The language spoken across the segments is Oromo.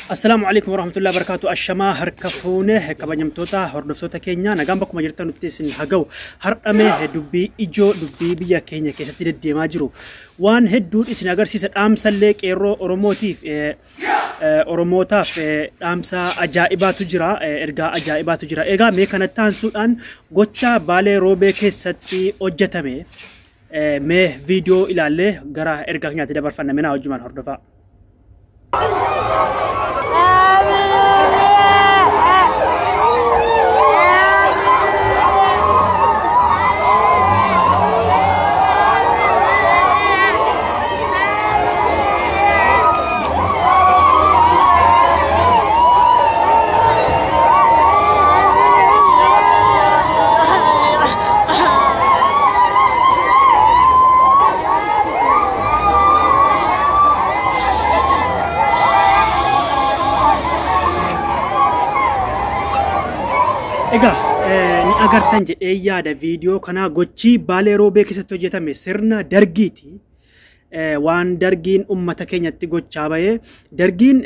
Assalaamu alaikum warahmatullahi wabarakatuh. Ashamaa harka fuune kabajamtoota hordoftoota keenya nagaan bakkuma jirtan nutti isin haga'u. Har'ame dubbii ijoo dubbii biyya keenya keessatti deddeemaa jiru. Waan hedduun isin agarsiisa dhaamsallee qeerroo Oromootiif Oromootaaf dhaamsa ajaa'ibaatu jira, ergaa ajaa'ibaatu jira. Egaa mee kanatti aansuudhaan gocha Baalee Roobee keessatti hojjetame mee viidiyoo ilaallee gara ergaa keenyaatti dabarfanna. Minaa wajjumaan hordofaa. Egaa ni agartan jedhee yaada viidiyoo kanaa gochi Baalee Roobee keessatti hojjetame sirna dargiiti. Waan dargiin uummata keenyatti gochaa bahee dargiin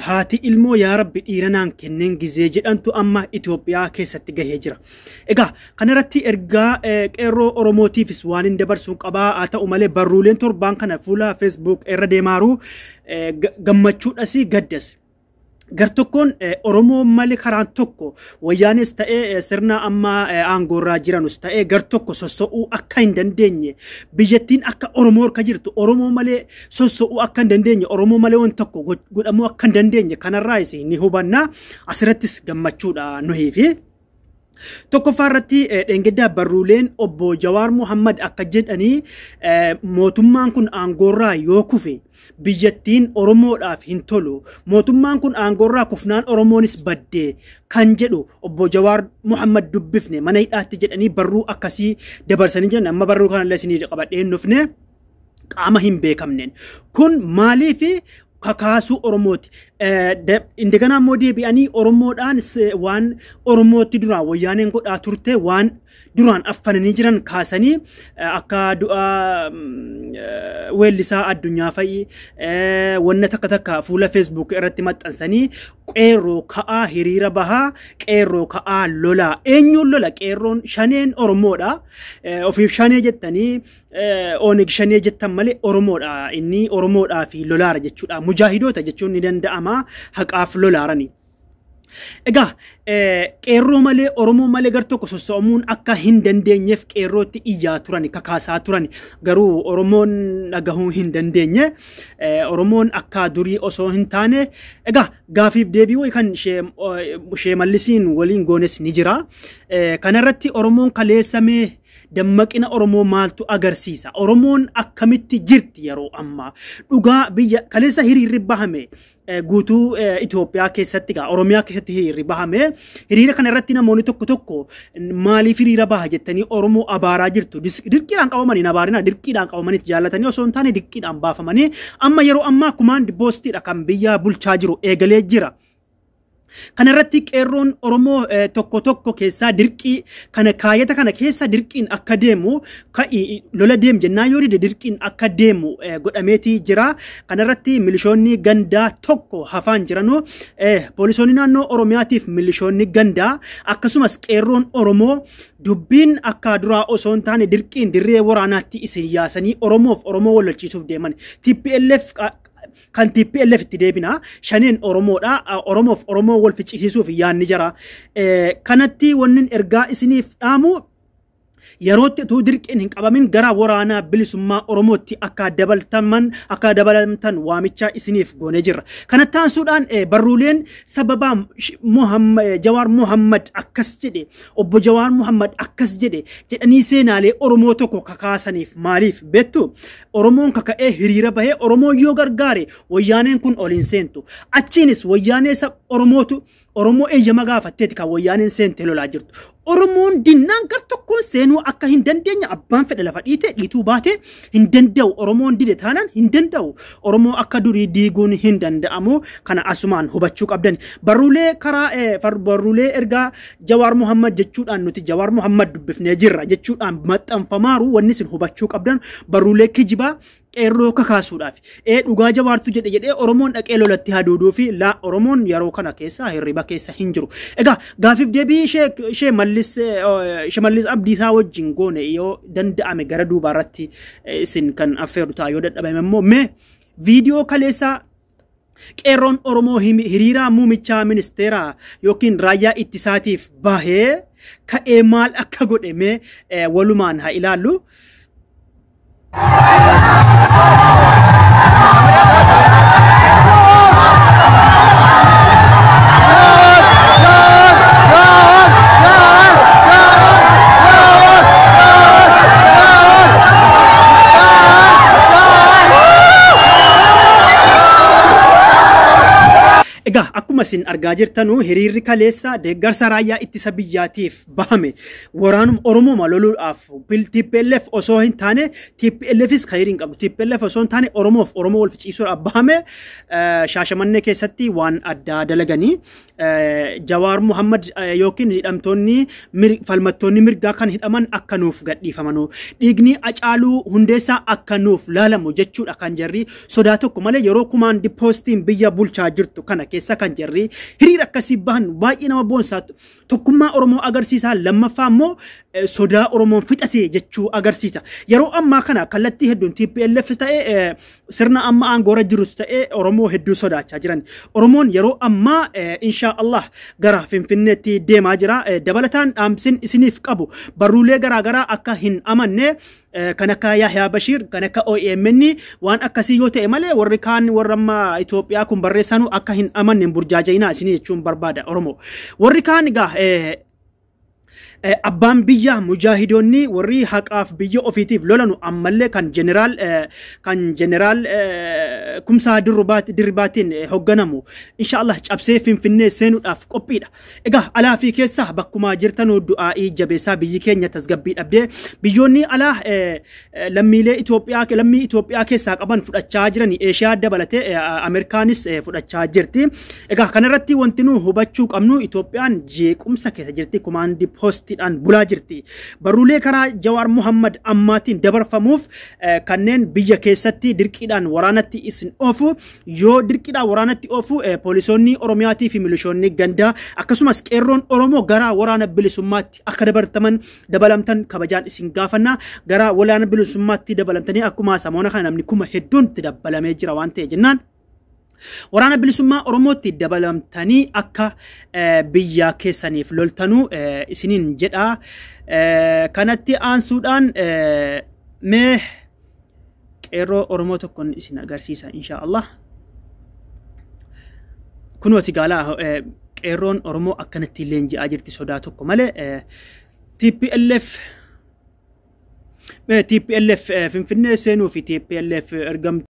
haati ilmoo yaa rabbi dhiira naan kenneen gizee jedhantu amma Itoophiyaa keessatti gahee jira. Egaa kanarratti ergaa qeerroo Oromootiifis waan hin dabarsuun qabaa haa ta'u malee barruuleen torbaan kana fuula Facebook irra deemaaru gammachuudhas gaddas. Gartokkoon Oromoo malee karaan tokko wayyaanis ta'ee sirna amma aangoorraa jiranus ta'ee gartokko sosso'uu akka hin dandeenye biyyattiin akka Oromoo harka jirtu Oromoo malee sosso'uu akka hin dandeenye Oromoo malee waan tokko godhamuu akka hin dandeenye kanarraas ni hubanna asirrattis gammachuudha nuhiifi. Tokkoffaa irratti dheengaddaa barruuleen obbo Jawaar Muhammad akka jedhanii mootummaan kun aangoorraa yoo kufe biyyattiin Oromoodhaaf hin tolu. Mootummaan kun aangoorraa kufnaan Oromoonis baddee kan jedhu obbo Jawaar Muhammad dubbifne mana hidhaatti jedhanii barruu akkasii dabarsanii jiran. Amma barruu kanallee isinii qabadhee hin dhufne qaama hin beekamneen. Kun maaliif kakaasuu Oromooti. Indaganaa immoo deebi'anii Oromoodhaan waan Oromootti duraan wayyaaneen godhaa turte waan duraan affananii jiran kaasanii akka du'a weellisaa addunyaa fa'i wanna takka takka fuula Facebook irratti maxxansanii qeerroo ka'aa hiriira bahaa qeerroo ka'aa lolaa eenyuun lola qeerroon shaneen Oromoodha. Ofiif shanee jettanii Oneg shanee jettan malee Oromoodha. Inni Oromoodhaa fi lolaara jechuudha. Mujaahidoota jechuun ni danda'ama haqaaf lolaarani. Egaa qeerroo malee Oromoo malee gar tokko sosso'amuun akka hin dandeenyeef qeerrootti iyyaa turan kakaasaa turan garuu Oromoon dhagahuu hin dandeenye Oromoon akka durii osoo hin taane egaa gaafiif deebii kan Sheemallisiin waliin goones ni jira. Kanarratti Oromoon kaleessamee dammaqina Oromoo maaltu agarsiisa? Oromoon akkamitti jirti yeroo ammaa? Dhugaa biyya kaleessa hiriirri bahame guutuu Itoophiyaa keessatti gaa Oromiyaa keessatti hiriirri bahame hiriira kana irratti namoonni tokko tokko maaliif hiriira baha jettanii Oromoo abaaraa jirtu. Dirqiidhaan qabamanii hin abaarinaa dirqiidhaan qabamanii jaallatanii osoo hin taane dirqiidhaan baafamanii amma yeroo ammaa kumaandi poostiidha kan biyya bulchaa jiru eegalee jira. Kanarratti qeerroon Oromoo tokko tokko keessaa dirqii kana kaayata kana keessa dirqiin akka deemu lola deem jennaan yoo dide dirqiin akka deemu godhameetii jira. Kanarratti milishoonni gandaa tokko hafaan jiranu poolisoonni naannoo Oromiyaatiif milishoonni gandaa akkasumas qeerroon Oromoo dubbiin akka duraa osoo hin taane dirqiin dirree waraanaatti isin yaasanii Oromoof Oromoo wal lolchiisuuf deeman. TPLF kan TPLF itti deebina shaneen Oromoodha. Oromoof Oromoo wal ficcisiisuuf yaanni jira. Kanatti wannin ergaa isiniif dhaamu yerootti utuu dirqiin hin qabamin gara waraanaa bilisummaa Oromootti akka dabalamtan waamicha isiniif goonee jirra. Kanatti aansuudhaan barruuleen sababa Jawaar Muhammad akkas jedhe obbo Jawaar Muhammad akkas jedhe jedhanii seenaalee Oromoo tokko kakaasaniif maaliif beektu? Oromoon kaka'ee hiriira bahee Oromoo yoo gargaare wayyaaneen kun ol hin seentu. Achiinis wayyaanee Oromootu Oromoo eeyyama gaafatteeti kan wayyaaneen seentee lolaa jirtu. Oromoon dinnaan gar tokkoon seenuu akka hin dandeenye abbaan fedha lafa dhiite dhiituu baate hin danda'u. Oromoon dide taanaan hin danda'u. Oromoo akka durii diiguun hin danda'amu. Kana asumaan hubachuu qabdan. Barruulee karaa barruulee ergaa Jawaar Muhammad jechuudhaan nuti Jawaar Muhammad dubbifnee jirra jechuudhaan maxxanfamaaru wanni isin hubachuu qabdan barruulee kijibaa Qeerroo kakaasuudhaaf. Dhugaa Jawaartu jedhe jedhee Oromoon dhaqee lolatti haduuduu fi laa Oromoon yeroo kana keessa hirriba keessa hin jiru. Egaa gaafiif deebii ishee Shimallis Abdiisaa wajjin goone yoo danda'ame gara duubaarratti isin kan affeeru ta'a, yoo dadhabame immoo mee viidiyoo kaleessaa qeerroon Oromoo hiriiraa muumichaa ministeeraa yookiin raayyaa ittisaatiif bahee ka'ee maal akka godhe mee walumaan haa ilaallu. Egaa akkuma isin argaa jirtanu hiriirri kaleessa deeggarsa raayyaa ittisa biyyaatiif bahame waraanuma Oromooma loluudhaaf TPLF osoo hin taane, TPLFis khayrii hin qabdu, TPLF osoo hin taane Oromoof Oromoo wal ficiisuudhaaf bahame. Shaashamannee keessatti waan addaa dalaganii Jawaar Muhammad yookiin hidhamtoonni falmattoonni mirgaa kan hidhaman akka nuuf gadhiifamanu, dhiigni Hacaaluu Hundeessaa akka nuuf laalamu jechuudha kan jarri sodaa tokko malee yeroo kumaandi poostiin biyya bulchaa jirtu kana keessa kan jarri hiriira akkasii bahan baay'ee nama boonsaa, tokkummaa Oromoo agarsiisa. Lammaffaa immoo sodaa Oromoon fixate jechuu agarsiisa. Yeroo ammaa kana kallattii hedduun TPLF ta'ee sirna amma aangoorra jirus ta'ee Oromoo hedduu sodaachaa jiran. Oromoon yeroo ammaa insha Allah gara Finfinneetti deemaa jira. Dabalataan dhaamsin isiniif qabu barruulee garaagaraa akka hin amanne, kan akka Yahyaa Bashiir, kan akka OMN, waan akkasii yoo ta'e malee warri kaan warra amma Itoophiyaa kun barreessanu akka hin amanne, hin burjaaja'inaa isinii jechuun barbaada Oromoo. Warri kaan egaa abbaan biyya mujaahidoonni warri haqaaf biyya ofiitiif lolanu ammallee kan jeneraal Kumsaa Dirribaatiin hogganamu insha Allah cabsee Finfinnee seenuudhaaf qophiidha. Egaa alaa fi keessa bakkuma jirtanu du'aa'ii jabeessaa. Biyyi keenya tasgabbii dhabdee biyyoonni alaa lammiilee Itoophiyaa lammii Itoophiyaa keessaa qaban fudhachaa jiran, Eeshiyaa dabalatee Ameerikaanis fudhachaa jirti. Egaa kanarratti wanti nu hubachuu qabnu Itoophiyaan jeequmsa keessa jirti, kumaandi poostiidhaan bulaa jirti. Barruulee karaa Jawaar Muhammad ammaatiin dabarfamuuf kanneen biyya keessatti dirqiidhaan waraanatti isin oofu, yoo dirqiidhaan waraanatti oofu poolisoonni Oromiyaatii fi milishoonni gandaa akkasumas qeerroon Oromoo gara waraana bilisummaatti akka dabartaman dabalamtan kabajaan isin gaafanna. Gara waraana bilisummaatti dabalamtanii akkuma samoona kana namni hedduun itti dabalamee jira waan ta'e jennaan. Waraana bilisummaa Oromootti dabalamtanii akka biyya keessaniif loltanuu isiniin jedha. Kanatti aansuudhaan mee qeerroo Oromoo tokkoon isin agarsiisa insha Allah. Kunooti gaalaa qeerroon Oromoo akkanatti leenji'aa jirti sodaa tokko malee. TPLF Finfinnee seenuu fi TPLF ergamtuu